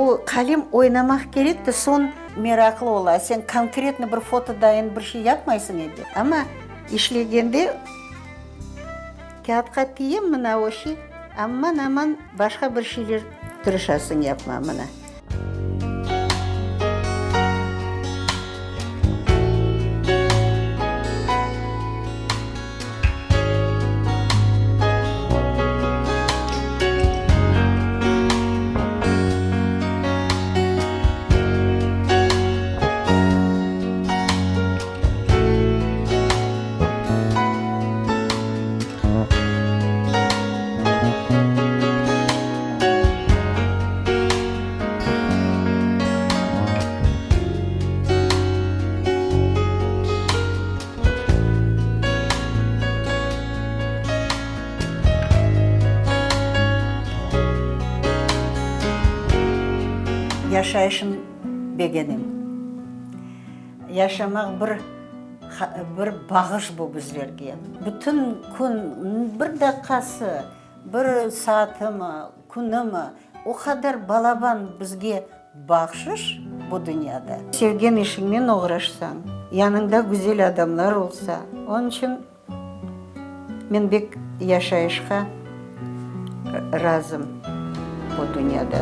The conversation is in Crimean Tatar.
Bu qalem oynamaq kerek de, soñ meraqlı ola. Sen konkretno bir foto dayın bir şey yapmaysıñ ebet, amma işlegende kâğıtqa tiye mına o şey, aman-aman başqa bir şeyler tırışasıñ yapma, mına. Yaşayışım begenem. Yaşamaq bir bir bağış bu bizlerge. Bütün kün, bir daqqası, bir saatimi, künümi, o qadar balaban bizge Bahşış bu dünyada. Sevgen işiñnen oğraşsañ, yanıñda güzel adamlar olsa, onıñ içün men bek yaşayışqa razım bu dünyada.